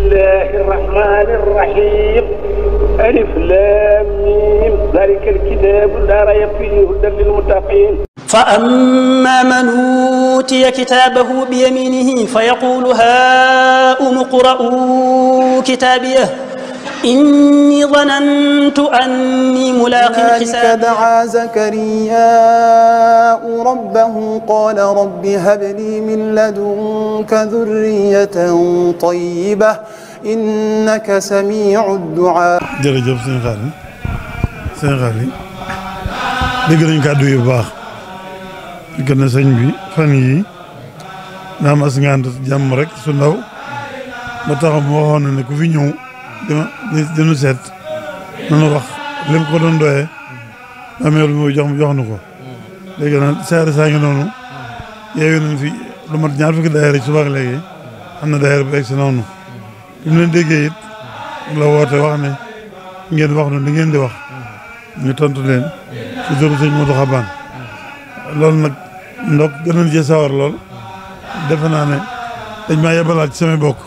الله الرحمن الرحيم ألف لام ميم ذلك الكتاب لا ريب فيه هدى للمتقين. فأما من أوتي كتابه بيمينه فيقول هاؤم اقرءوا كتابيه إني ظننت أني ملاق حسابيه. دعا زكرياء ربه قال رب هب لي من لدنك ذرية طيبة إنك سميع الدعاء. jërëjëf sëñ Xaali dégg nañ kàddu yu baax gën a sëñ bi fan yi daa am as ngànt jàmm rek su ndaw ba tax mu waxoon na ne ku fi ñëw dinu seet nanu wax lim ko doon doyee amee lu muy jox nu ko léegi nag saari saa ngi noonu yeewu nañ fi lu mat ñaar fukki daayira ci subaak léegi am na daayira bu egg si noonu bi mu leen déggee it la woote wax ne ngeen wax nu li ngeen di wax ñu tontu leen ci turu sëñ Modou Xabaan loolu nag ndok gën nañ cee sawar lool defe naa ne dañ maa yebalaat ci samay bokk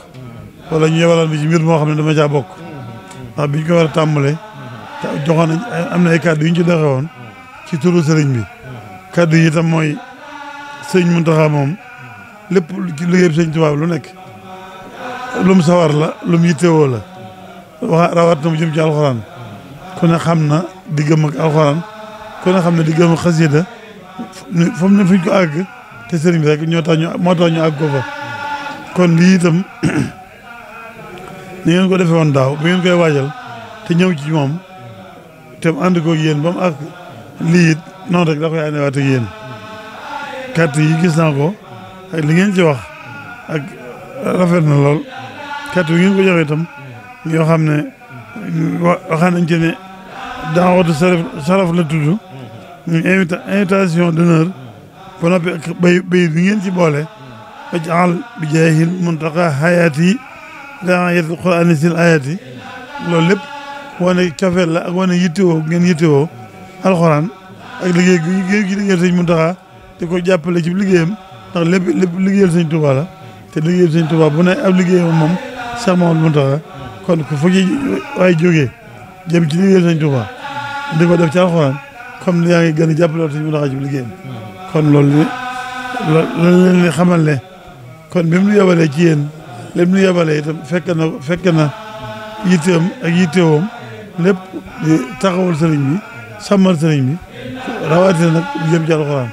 wala ñu yebalaat bi ci mbir moo xam ne dama caa bokk ndax biñ ko war a tàmbalee joxoon nañ am na ay kàddu yu ñu ci doxe woon ci turu sëriñ bi kàddu yi itam mooy sëñ Muntaxa moom lépp ci liggéey sëñ Tuubaa lu nekk lu mu sawar la lu mu yittewoo la rawat na mu jëm ci alxuraan ku ne xam na diggam ak alxuraan ku ne xam ne diggam ak xasida fu mu ne fuñ ko àgg te sëriñ bi rek moo tax ñu àgg ko fa kon lii itam ni ngeen ko defee woon daaw bi ngeen koy waajal te ñëw ci moom te mu ànd koog yéen ba mu àgg lii it noonu rek da koy àndewaat ak yéen kàtt yi gis naa ko ak li ngeen ci wax ak rafet na lool kàtt yi ngeen ko joxe itam yoo xam ne waxaan nañ ci ne daawatu saraf la tudd invitation d'honneur ba noppi ak bayit bi ngeen ci boole waj'al bi jaahil muntaqa hayaati ri'aayatil qur'aani sil ayaati loolu lépp wane cofeel la ak wane yittewoo ngeen yittewoo alxuraan ak liggéey gi liggéeyal sëñ Muntaxa te ko jàppale ci liggéeyam ndax lépp liggéeyal sëñ Tuubaa la te liggéeyal sëñ Tuubaa bu ne ab liggéeyam moom Cheikh Mamadou Muntaxa kon ku fu ci waay jógee jëm ci liggéeyal sëñ Tuubaa di ko def ci alxuraan comme yaa ngi gën a jàppale sëñ Muntaxa ci liggéeyam kon loolu leen li xamal ne kon bi mu yebalee ci yéen lépp nu yebalee itam fekk na yitteem ak yittewoom lépp di taxawal sëriñ bi sàmmal sëriñ bi rawatina nag lu jëm ci alxuraan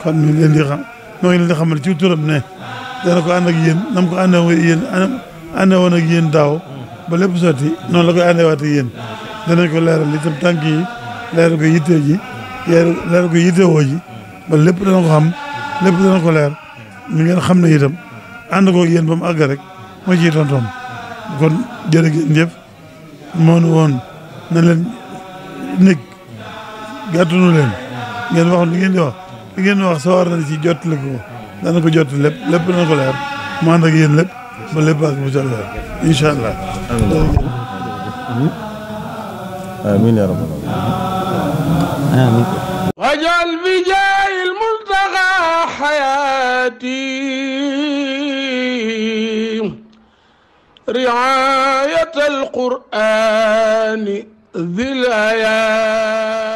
kon ñu leen di xam noo ngi leen di xamal ci turam ne dana ko ànd ak yéen nam ko àndee woon ak yéen daaw ba lépp sotti noonu la koy àndeewaat ak yéen danañ ko leeral itam tànk yi leeral ko yittee ji leeral ko yittewoo ji ba lépp dana ko xam lépp dana ko leer ñu ngeen xam ne itam ànd ko yéen ba mu àgg rek moo ciy tontoom kon jërë ngeen jëf moonu woon na leen nekk gàttanu leen ngeen wax li ngeen di wax li ngeen di wax sawar na ci jottali ko dana ko jot lépp dana ko leer mu ànd ak yéen lépp ba lépp ak bu leer incha allah. amiin yaa rabbal aalamiin. wajal bi jaayil muntaqa xayaati riaayatal qur'aani zil ayaat